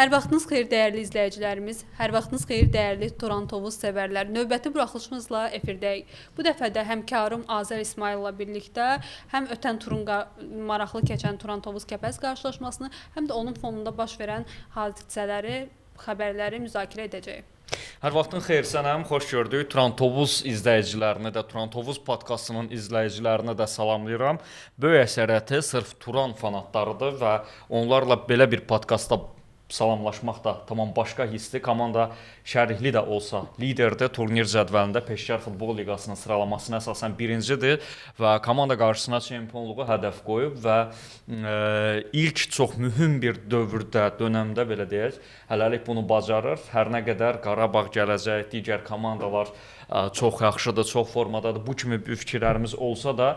Hər vaxtınız xeyir dəyərli izləyicilərimiz, hər vaxtınız xeyir dəyərli Turan Tovuz sevərlər. Növbəti buraxılışımızla efirdəyik. Bu dəfə də həmkarım Azər İsmayılla birlikdə həm ötən turun maraqlı keçən Turan Tovuz Kəpəz qarşılaşmasını, həm də onun fonunda baş verən hadisələri, xəbərləri müzakirə edəcəyik. Hər vaxtın xeyir sənəm, xoş gördük. Turan Tovuz izləyicilərini də, Turan Tovuz podkastının izləyicilərini də salamlayıram. Böyük əksəriyyəti sırf Turan fanatlarıdır və onlarla belə bir podkastda salamlaşmaq da tamam başqa hissdir. Komanda şərikli də olsa liderdir. Turnir cədvəlində Peşkar Futbol Liqasının sıralamasına əsasən birincidir və komanda qarşısına çempionluğu hədəf qoyub və ilk çox mühüm bir dövrdə, dönəmdə belə deyək, hələlik bunu bacarır. Hər nə qədər Qarabağ gələcək, digər komandalar çox yaxşıdır, çox formadadır. Bu kimi fikirlərimiz olsa da,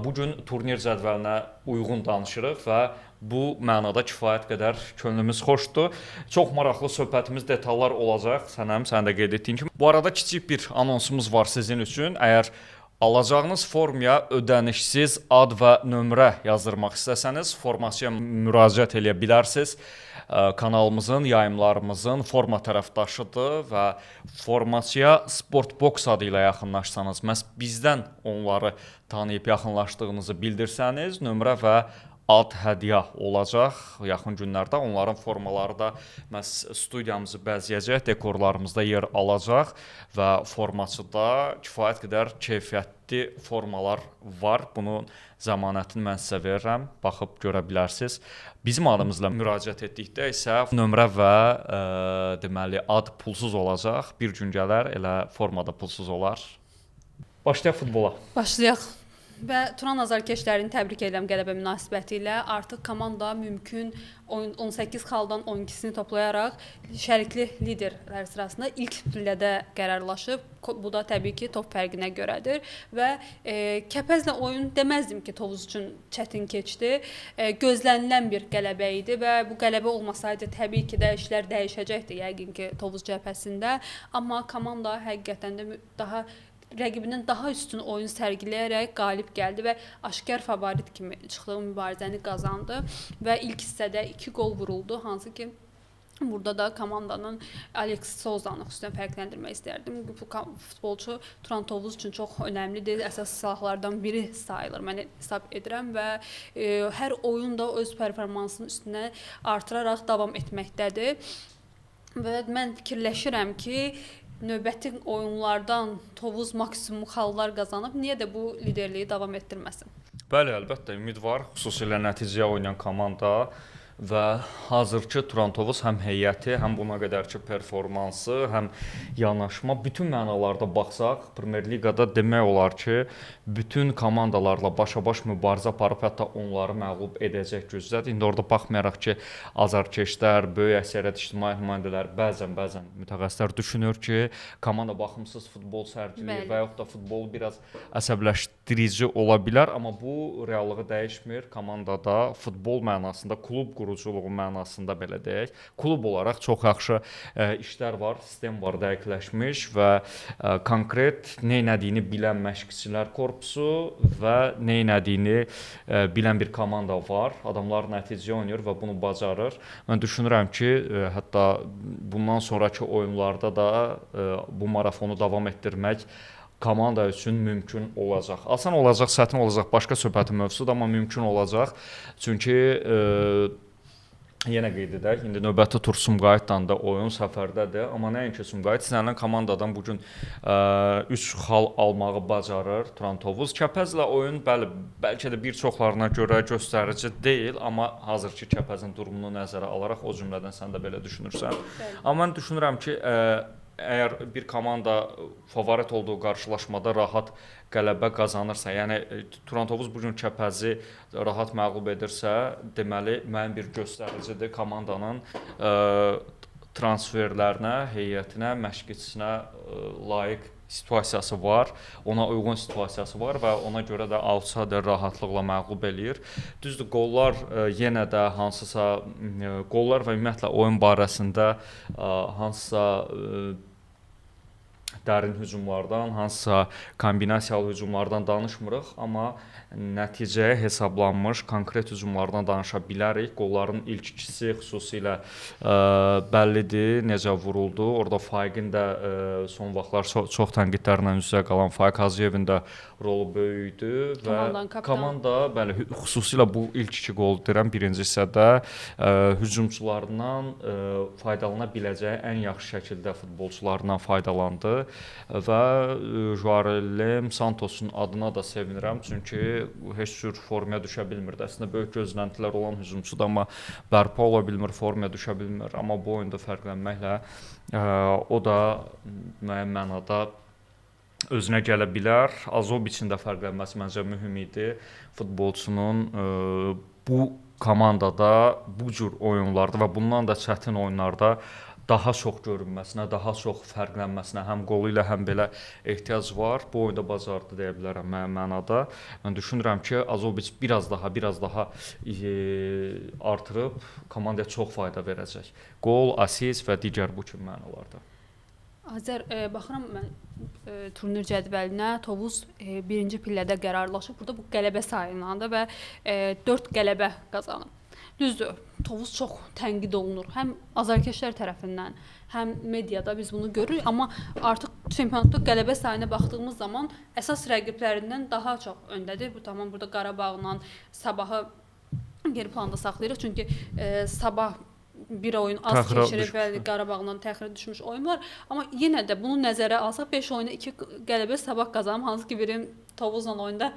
bu gün turnir cədvəlinə uyğun danışırıq və bu mənada kifayət qədər könlümüz xoşdur. Çox maraqlı söhbətimiz, detallar olacaq. Sənəm, sən də qeyd etdiyin kimi. Bu arada kiçik bir anonsumuz var sizin üçün. Əgər alacağınız formaya ödənişsiz ad və nömrə yazdırmaq istəsəniz, formasıya müraciət eləyə bilərsiniz. Kanalımızın, yayımlarımızın forma tərəfdaşıdır və formasıya Sportbox adı ilə yaxınlaşsanız, məhz bizdən onları tanıyıb yaxınlaşdığınızı bildirsəniz, nömrə və ad hədiyyə olacaq. Yaxın günlərdə onların formaları da məhz studiyamızı bəzəyəcək, dekorlarımızda yer alacaq və formaçıda kifayət qədər keyfiyyətli formalar var. Bunun zəmanətini mən sizə verirəm, baxıb görə bilərsiniz. Bizim adımızla müraciət etdikdə isə nömrə və deməli ad pulsuz olacaq. Bir gün gələr, elə formada pulsuz olar. Başlayaq futbola. Başlayaq. Və Turan azarkeşlərini təbrik edirəm qələbə münasibəti ilə. Artıq komanda mümkün 18 xaldan 12-sini toplayaraq şərikli liderlər sırasında ilk pillədə qərarlaşıb. Bu da təbii ki, top fərqinə görədir və Kəpəzlə oyun deməzdim ki, Tovuz üçün çətin keçdi. Gözlənilən bir qələbə idi və bu qələbə olmasaydı təbii ki də işlər dəyişəcəkdi yəqin ki, Tovuz cəbhəsində. Amma komanda həqiqətən də daha rəqibinin daha üstün oyun sərgiləyərək qalib gəldi və aşkar favorit kimi çıxdığı mübarizəni qazandı və ilk hissədə 2 qol vuruldu, hansı ki burada da komandanın Alex Souzanı xüsusən fərqləndirmək istərdim. Bu futbolçu Turan Tovuz üçün çox önəmlidir, əsas silahlardan biri sayılır, mən hesab edirəm və hər oyunda öz performansının üstünə artıraraq davam etməkdədir. Və mən fikirləşirəm ki, növbəti oyunlardan Tovuz maksimum xallar qazanıb, niyə də bu liderliyi davam etdirməsin? Bəli, əlbəttə, ümid var. Xüsusilə nəticəyə oynayan komanda və hazırki Turan Tovuz həm heyəti, həm buna qədərki performansı, həm yanaşma, bütün mənalarda baxsaq, Premyer Liqada demək olar ki, bütün komandalarla başa-baş mübarizə aparıb, hətta onları məğlub edəcək gücdədir. İndi orada baxmayaraq ki, azarkeşlər, böyük əksəriyyət ictimai nümayəndələr, bəzən mütəxəssislər düşünür ki, komanda baxımsız futbol sərgiləyir və yaxud da futbol biraz əsəbləşdirici ola bilər, amma bu reallığı dəyişmir. Komandada futbol mənasında, klub quruculuğu mənasında belə deyək, klub olaraq çox yaxşı işlər var, sistem var, dəqiqləşmiş və konkret nə elədiyini bilən məşqçilər korpusu və nə elədiyini bilən bir komanda var. Adamlar nəticə oynayır və bunu bacarır. Mən düşünürəm ki, hətta bundan sonrakı oyunlarda da bu marafonu davam etdirmək komanda üçün mümkün olacaq. Asan olacaq, çətin olacaq, başqa söhbətin mövzusudur, amma mümkün olacaq. Çünki yenə qeyd edək, indi növbəti tur Sumqayıtla da oyun səfərdədir, amma nəinki Sumqayıt, istənilən komandadan bu gün 3 xal almağı bacarır Turan Tovuz. Kəpəzlə oyun, bəli, bəlkə də bir çoxlarına görə göstərici deyil, amma hazırki Kəpəzin durumunu nəzərə alaraq, o cümlədən sən də belə düşünürsən. Bəli. Amma mən düşünürəm ki, əgər bir komanda favorit olduğu qarşılaşmada rahat qələbə qazanırsa, yəni Turan Tovuz bu gün Kəpəzi rahat məğlub edirsə, deməli müəyyən bir göstəricidir komandanın transferlərinə, heyətinə, məşqçisinə layiq situasiyası var, ona uyğun situasiyası var və ona görə də outsider rahatlıqla məğlub eləyir. Düzdür, qollar yenə də hansısa qollar və ümumiyyətlə oyun barəsində hansısa dərin hücumlardan, hansısa kombinasiyalı hücumlardan danışmırıq, amma nəticəyə hesablanmış konkret hücumlardan danışa bilərik. Qolların ilk ikisi xüsusilə bəllidir, necə vuruldu. Orada Faiqin də son vaxtlar çox tənqidlərlə üz-üzə qalan Faiq Hacıyevin də rolu böyük idi və komanda, bəli, xüsusilə bu ilk iki qol deyirəm, birinci hissədə hücumçularından faydalana biləcəyi ən yaxşı şəkildə futbolçularından faydalandı və Joarelem Santosun adına da sevinirəm, çünki heç cür formaya düşə bilmirdi. Əslində böyük gözləntilər olan hücumçudur, amma bərpa ola bilmir, formaya düşə bilmir. Amma bu oyunda fərqlənməklə o da müəyyən mənada özünə gələ bilər. Azobiçin də fərqlənməsi məncə mühüm idi. Futbolçunun bu komandada, bu cür oyunlarda və bundan da çətin oyunlarda daha çox görünməsinə, daha çox fərqlənməsinə həm qolu ilə, həm belə ehtiyac var. Bu oyunda bacardı deyə bilərəm müəyyən mənada. Mən düşünürəm ki, Azobiç biraz daha artırıb komandaya çox fayda verəcək. Qol, asist və digər bu kimi mənalarda. Azər, baxıram mən turnir cədvəlinə, Tovuz birinci pillədə qərarlaşıb. Burada bu qələbə sayılandı və 4 qələbə qazanıb. Düzdür, Tovuz çox tənqid olunur. Həm azarkeşlər tərəfindən, həm mediada biz bunu görürük. Amma artıq çempionatda qələbə sayına baxdığımız zaman əsas rəqiblərindən daha çox öndədir. Bu tamam burada Qarabağla Sabahı geri planda saxlayırıq. Çünki Sabah bir oyun az keçirib və Qarabağla təxirə düşmüş oyun var. Amma yenə də bunu nəzərə alsaq 5 oyuna 2 qələbə Sabah qazanıb. Hansı ki birim Tovuzla oyunda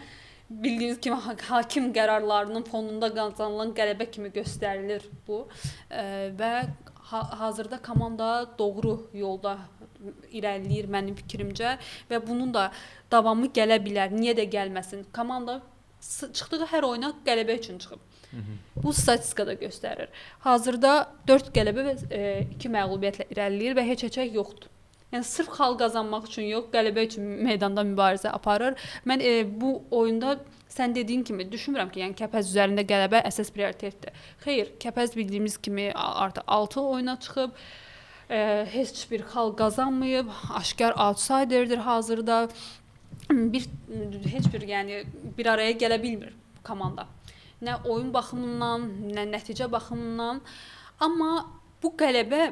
bildiyiniz kimi hakim qərarlarının fonunda qazanılan qələbə kimi göstərilir bu. Və hazırda komanda doğru yolda irəliləyir mənim fikrimcə və bunun da davamı gələ bilər. Niyə də gəlməsin? Komanda çıxdığı hər oyuna qələbə üçün çıxıb. Bu statistika da göstərir. Hazırda 4 qələbə və 2 məğlubiyyətlə irəliləyir və heç heçə yoxdur. Yəni sırf xal qazanmaq üçün yox, qələbə üçün meydanda mübarizə aparır. Mən bu oyunda sən dediyin kimi düşünmürəm ki, yəni Kəpəz üzərində qələbə əsas prioritetdir. Xeyr, Kəpəz bildiyimiz kimi artıq 6 oyuna çıxıb, heç bir xal qazanmayıb, aşkar outsiderdir hazırda. Heç bir yəni bir araya gələ bilmir komanda. Nə oyun baxımından, nə nəticə baxımından. Amma bu qələbə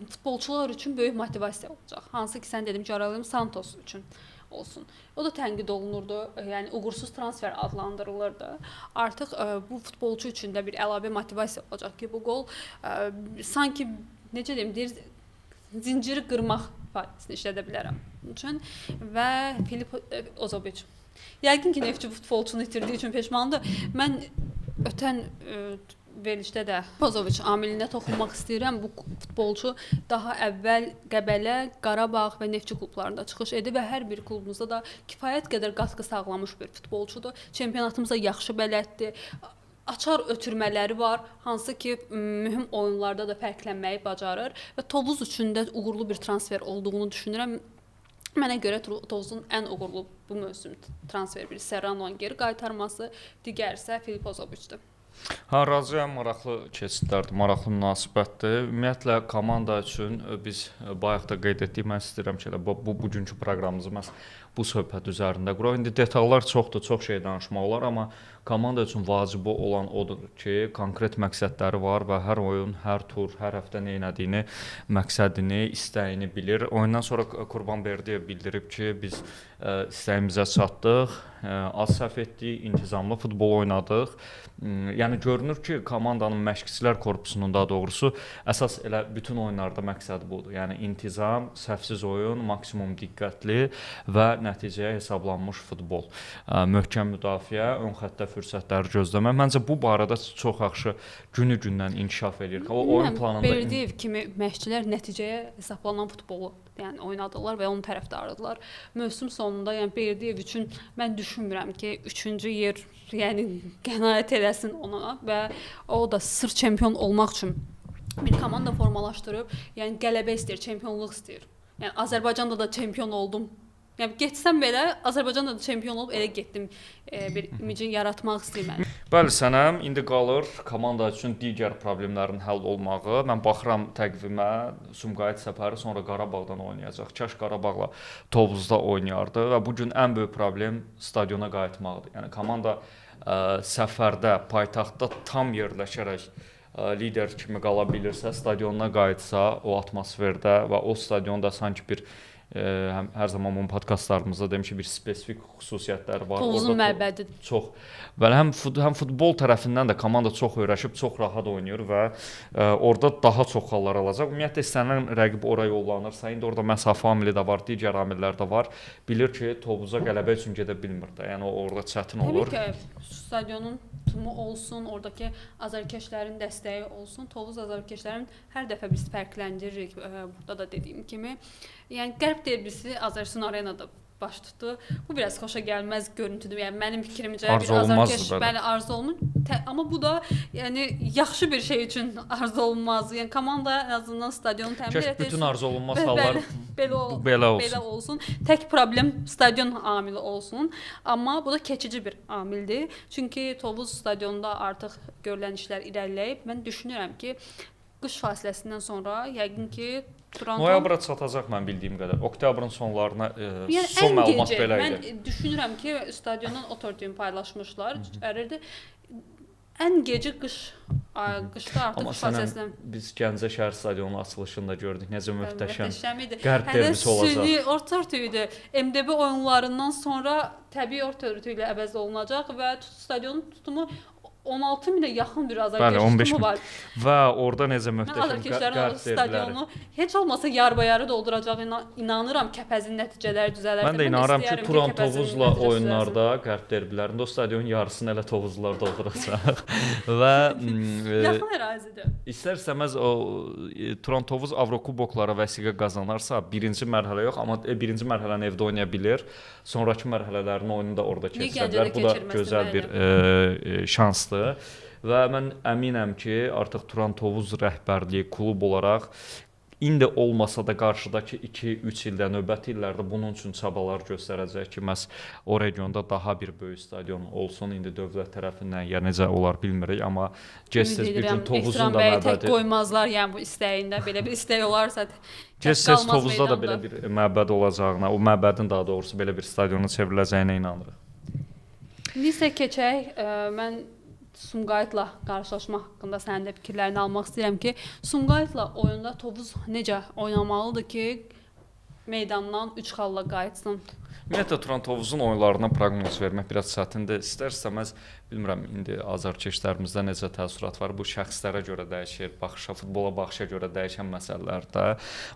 futbolçular üçün böyük motivasiya olacaq. Hansı ki, sən dedim ki, Joarelem Santos üçün olsun. O da tənqid olunurdu, yəni uğursuz transfer adlandırılırdı. Artıq bu futbolçu üçün də bir əlavə motivasiya olacaq ki, bu qol sanki, necə deyim, deyir, zinciri qırmaq ifadəsini işlədə bilərəm. Bunun üçün və Filip Ozobiç. Yəqin ki, Neftçi futbolçunu itirdiyi üçün peşmandır. Mən ötən verilişdə də Ozobiç amilinə toxunmaq istəyirəm. Bu futbolçu daha əvvəl Qəbələ, Qarabağ və Neftçi klublarında çıxış edib və hər bir klubumuzda da kifayət qədər qatqı sağlamış bir futbolçudur. Çempionatımıza yaxşı bələddir. Açar ötürmələri var, hansı ki mühüm oyunlarda da fərqlənməyi bacarır və Tovuz üçün də uğurlu bir transfer olduğunu düşünürəm. Mənə görə Tovuzun ən uğurlu bu mövsüm transfer biri Serrano'nun geri qaytarması, digər isə Filip Ozobiçdir. Ha, razıyam, maraqlı keçidlərdir, maraqlı münasibətdir. Ümumiyyətlə komanda üçün biz bayaq da qeyd etdik, mən istəyirəm ki, elə bu bugünkü proqramımızı məhz bu söhbət üzərində quraq. İndi detallar çoxdur, çox şey danışmaq olar, amma komanda üçün vacibi olan odur ki, konkret məqsədləri var və hər oyun, hər tur, hər həftə nə etdiyini, məqsədini, istəyini bilir. Oyundan sonra Qurban Berdiyev bildirib ki, biz istəyimizə çatdıq, az səhv etdik, intizamlı futbol oynadıq. Yəni görünür ki, komandanın məşqçilər korpusunun daha doğrusu əsas elə bütün oyunlarda məqsədi budur. Yəni intizam, səhvsiz oyun, maksimum diqqətli və nəticəyə hesablanmış futbol. Möhkəm müdafiə, ön xəttdə fürsətləri gözləmək. Məncə bu barədə çox yaxşı günü-gündən inkişaf edir. O oyun planında Berdiyev kimi məşqçilər nəticəyə hesablanan futbolu yəni oynadılar və onun tərəfdarıdırlar. Mövsüm sonunda yəni Berdiyev üçün mən düşünmürəm ki, 3-cü yer yəni qənaət eləsin ona və o da sırf çempion olmaq üçün bir komanda formalaşdırıb, yəni qələbə istəyir, çempionluq istəyir. Yəni Azərbaycanda da çempion oldum. Yəni getsəm belə Azərbaycanda da çempion olub elə getdim. Bir imicin yaratmaq istəyirəm. Bəli Sənəm, indi qalır komanda üçün digər problemlərin həll olmağı. Mən baxıram təqvimə, Sumqayıt səfəri, sonra Qarabağdan oynayacaq. Kaş Qarabağla Tovuzda oynayardı və bu gün ən böyük problem stadiona qayıtmaqdır. Yəni komanda səfərdə, paytaxtda tam yerləşərək lider kimi qala bilirsə, stadionuna qayıtsa, o atmosferdə və o stadionda sanki bir hər zaman bunun podkastlarımızda demişik, bir spesifik xüsusiyyətləri var. Tovuzun məbədidir. Çox. Bəli, həm futbol tərəfindən də komanda çox öyrəşib, çox rahat oynayır və orada daha çox xallar alacaq. Ümumiyyətlə istənilən rəqib ora yollanırsa, indi orada məsafə amili də var, digər amillər də var. Bilir ki, Tovuza qələbə üçün gedə bilmir də. Yəni o orada çətin olur. Təbii ki, stadionun tutumu olsun, oradakı azarkeşlərin dəstəyi olsun. Tovuz azarkeşlərin hər dəfə biz fərqləndiririk. Burada da dediyim kimi. Yəni Qərb derbisi Azərsun Arenada baş tutdu. Bu biraz xoşa gəlməz görüntüdür. Yəni mənim fikrimcə arzu bir azarkeş, bəli, arzu olunur. Amma bu da yəni yaxşı bir şey üçün arzu olunmaz. Yəni komanda ən azından stadionu təmin etsin. Bütün arzu olunmaz hallar belə olsun. Belə olsun. Tək problem stadion amili olsun. Amma bu da keçici bir amildir. Çünki Tovuz stadionunda artıq görülən işlər irəliləyib. Mən düşünürəm ki, qış fasiləsindən sonra yəqin ki Turan noyabra çatacaq mən bildiyim qədər. Oktyabrın sonlarına yəni, son məlumat belə idi. Mən düşünürəm ki, stadiondan o törtüyünü paylaşmışlar. Ərirdi. Ən gecə qışda artıq qış fasiləsindən. Biz Gəncə şəhər stadionunun açılışını da gördük. Necə möhtəşəm Qərb derbisi olacaq. Süni orta örtüyü idi. MDB oyunlarından sonra təbii orta örtüyü ilə əvəz olunacaq və stadionun tutumu 16 minə yaxın bir azarkeş tutumu var. Və orada necə möhtəşəm Qərb stadionu heç olmasa yarbayarı dolduracağına inanıram. Kəpəzin nəticələri düzələrsə. Mən də inanıram ki, Turan Tovuzla oyunlarda, Qərb derbilərində o stadionun yarısını elə Tovuzlular dolduracaq. Və yaxın ərazidir. İstər-istəməz o Turan Tovuz Avrokuboklara vəsiqə qazanarsa, birinci mərhələ yox, amma birinci mərhələni evdə oynaya bilir. Sonrakı mərhələlərin oyunu da orada keçirə bilər. Bu da gözəl bir şansdır. Və mən əminəm ki, artıq Turan Tovuz rəhbərliyi klub olaraq indi olmasa da qarşıdakı 2-3 ildə, növbəti illərdə bunun üçün çabalar göstərəcək ki, məhz o regionda daha bir böyük stadion olsun. İndi dövlət tərəfindən ya necə olar bilmirik, amma gec-tez bir gün Tovuzun da məbədi tək qoymazlar, yəni bu istəyində belə bir istək olarsa gec-tez Tovuzda da belə bir məbəd olacağına, o məbədin daha doğrusu belə bir stadiona çevriləcəyinə inanırıq. İndi isə keçək, mən Sumqayıtla qarşılaşma haqqında sənin də fikirlərini almaq istəyirəm ki, Sumqayıtla oyunda Tovuz necə oynamalıdır ki, meydandan 3 xalla qayıtsın? Ümumiyyətlə Turan Tovuzun oyunlarına proqnoz vermək biraz çətindir. İstər-istəməz bilmirəm indi azarkeşlərimizdə necə təəssürat var. Bu şəxslərə görə dəyişir, baxışa, futbola baxışa görə dəyişən məsələlərdə.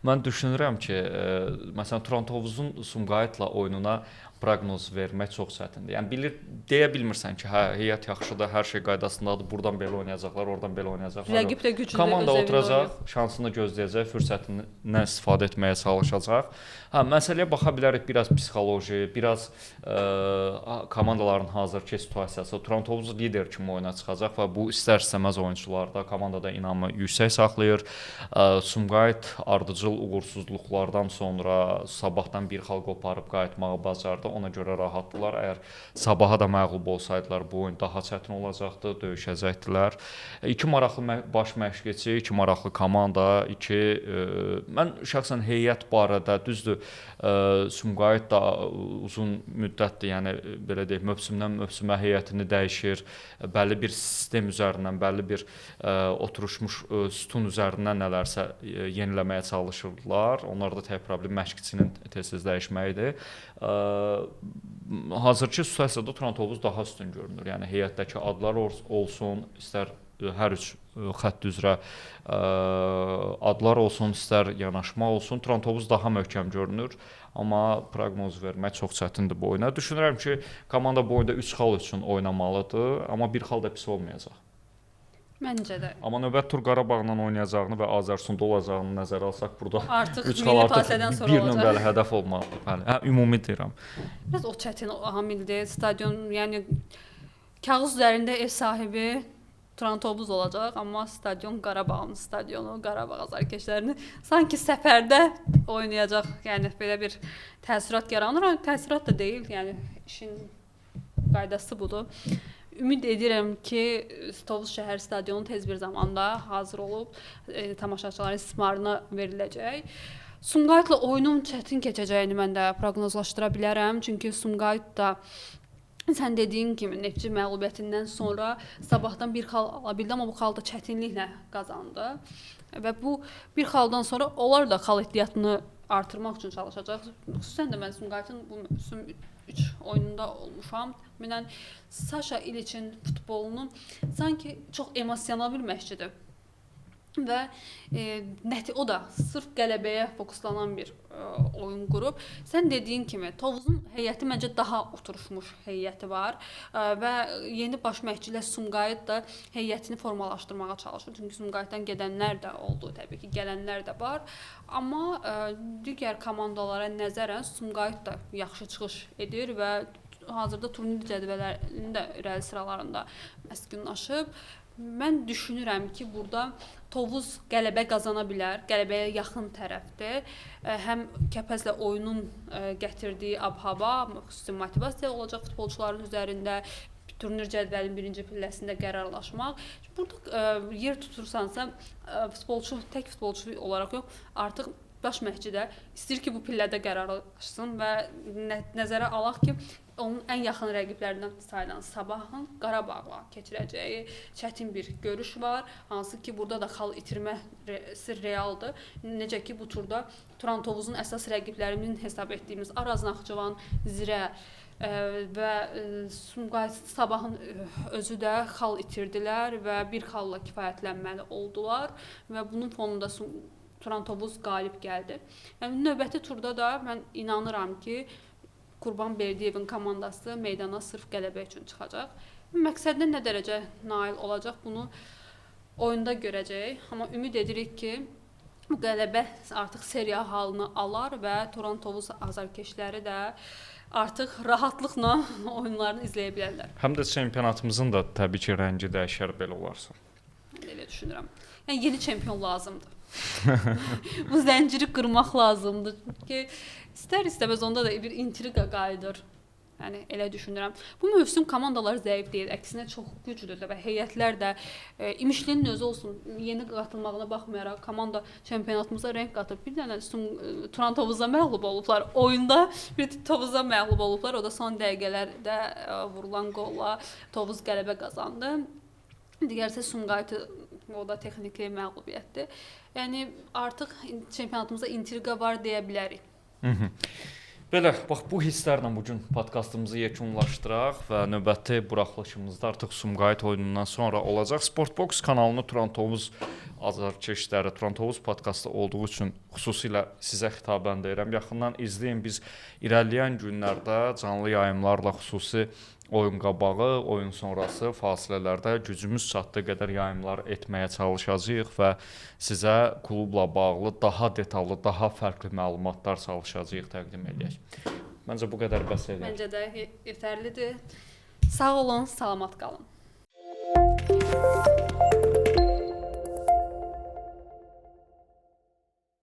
Mən düşünürəm ki, məsələn Turan Tovuzun Sumqayıtla oyununa proqnoz vermək çox çətindir. Yəni deyə bilmirsən ki, hə, heyət yaxşıdır, hər şey qaydasındadır, buradan belə oynayacaqlar, oradan belə oynayacaqlar. Rəqib də güclüdür. Komanda oturacaq, şansını gözləyəcək, fürsətindən istifadə etməyə çalışacaq. Hə, məsələyə baxa bilərik biraz psixoloji, biraz komandaların hazırki situasiyası. Turan Tovuz lider kimi oyuna çıxacaq və bu istər-istəməz oyunçularda, komandada inamı yüksək saxlayır. Sumqayıt ardıcıl uğursuzluqlardan sonra Sabahdan bir xal qoparıb qayıtmağı bacardı. Ona görə rahatdılar. Əgər Sabaha da məğlub olsaydılar, bu oyun daha çətin olacaqdı, döyüşəcəkdilər. İki maraqlı baş məşqçi, iki maraqlı komanda, iki mən şəxsən heyət barədə düzdür, Sumqayıt da uzun müddətdir, yəni belə deyək, mövsümdən mövsümə heyətini dəyişir, bəlli bir sistem üzərindən, bəlli bir oturuşmuş sütun üzərindən nələrsə yeniləməyə çalışırdılar. Onlarda tək problem məşqçinin tez-tez dəyişməyidir. Hazırki situasiyada Turan Tovuz daha üstün görünür. Yəni heyətdəki adlar olsun, istər hər üç xətt üzrə adlar olsun, istər yanaşma olsun, Turan Tovuz daha möhkəm görünür. Amma proqnoz vermək çox çətindir bu oyuna. Düşünürəm ki, komanda bu oyunda 3 xal üçün oynamalıdır, amma bir xal da pis olmayacaq. Məncə də. Amma növbəti tur Qarabağla oynayacağını və Azərsunda olacağını nəzərə alsaq, burada artıq 3 xal artıq bir nömrəli hədəf olmalıdır. Bəli, hə, ümumi deyirəm. Biraz o çətin amildir. Stadion, yəni kağız üzərində ev sahibi Turan Tovuz olacaq, amma stadion Qarabağın stadionu, Qarabağ azarkeşlərini sanki səfərdə oynayacaq. Yəni belə bir təəssürat yaranır. Təəssürat da deyil, yəni işin qaydası budur. Ümid edirəm ki, Tovuz şəhər stadionu tez bir zamanda hazır olub tamaşaçıların istismarına veriləcək. Sumqayıtla oyunun çətin keçəcəyini mən də proqnozlaşdıra bilərəm. Çünki Sumqayıt da sən dediyin kimi Neftçi məğlubiyyətindən sonra Sabahdan bir xal ala bildi, amma bu xalı da çətinliklə qazandı. Və bu bir xaldan sonra onlar da xal ehtiyatını artırmaq üçün çalışacaq. Xüsusən də mən Sumqayıtın bu mövsüm 3 oyununda olmuşam. Mənən Saşa İliçin futbolunu sanki çox emosional bir məşqçidir. Və o da sırf qələbəyə fokuslanan bir oyun qurub. Sən dediyin kimi Tovuzun heyəti məncə daha oturmuş heyəti var və yeni baş məşqçi ilə Sumqayıt da heyətini formalaşdırmağa çalışır. Çünki Sumqayıtdan gedənlər də oldu, təbii ki, gələnlər də var. Amma digər komandalara nəzərən Sumqayıt da yaxşı çıxış edir və hazırda turnir cədvələrinin də irəli sıralarında məskunlaşıb. Mən düşünürəm ki, burada Tovuz qələbə qazana bilər, qələbəyə yaxın tərəfdir. Həm Kəpəzlə oyunun gətirdiyi ab-hava, xüsusi motivasiya olacaq futbolçuların üzərində, turnir cədvəlinin birinci pilləsində qərarlaşmaq. Burada yer tutursansa, futbolçu, tək futbolçu olaraq yox, artıq baş məşqçi də istəyir ki, bu pillədə qərarlaşsın və nəzərə alaq ki, onun ən yaxın rəqiblərindən sayılan Sabahın Qarabağla keçirəcəyi çətin bir görüş var. Hansı ki, burada da xal itirməsi realdır. Necə ki, bu turda Turan Tovuzun əsas rəqiblərinin hesab etdiyimiz Araz Naxçıvan, Zirə və Sumqayıt Sabahın özü də xal itirdilər və bir xalla kifayətlənməli oldular və bunun fonunda Turan Tovuz qalib gəldi. Yəni növbəti turda da mən inanıram ki, Qurban Berdiyevin komandası meydana sırf qələbə üçün çıxacaq. Məqsədinə nə dərəcə nail olacaq, bunu oyunda görəcəyik. Amma ümid edirik ki, bu qələbə artıq seriya halını alar və Turan Tovuz azarkeşləri də artıq rahatlıqla oyunlarını izləyə bilərlər. Həm də çempionatımızın da təbii ki, rəngi dəyişər belə olarsa. Mən elə düşünürəm. Yəni yeni çempion lazımdır. Bu zənciri qırmaq lazımdır ki, istər-istəməz onda da bir intriqa qayıdır. Yəni elə düşünürəm. Bu mövsüm komandalar zəif deyil, əksinə çox güclüdür və heyətlər də İmişlinin özü olsun, yeni qatılmağına baxmayaraq komanda çempionatımıza rəng qatıb. Bir dənə Turan Tovuza məğlub olublar. Oyunda bir Tovuza məğlub olublar. O da son dəqiqələrdə vurulan qolla Tovuz qələbə qazandı. Digərsə Sumqayıtı, o da texniki məğlubiyyətdir. Yəni artıq çempionatımızda intriqa var deyə bilərik. Belə, bax bu hisslərlə bu gün podkastımızı yekunlaşdıraq və növbəti buraxılışımızda artıq Sumqayıt oyunundan sonra olacaq. Sportbox kanalını Turan Tovuz azarkeşləri, Turan Tovuz podkastı olduğu üçün xüsusilə sizə xitabən deyirəm. Yaxından izləyin. Biz irəliləyən günlərdə canlı yayımlarla xüsusi oyun qabağı, oyun sonrası fasilələrdə gücümüz çatdığı qədər yayımlar etməyə çalışacağıq və sizə klubla bağlı daha detallı, daha fərqli məlumatlar çalışacağıq təqdim edək. Məncə bu qədər bəs eləyər. Məncə də yetərlidir. Sağ olun, salamat qalın.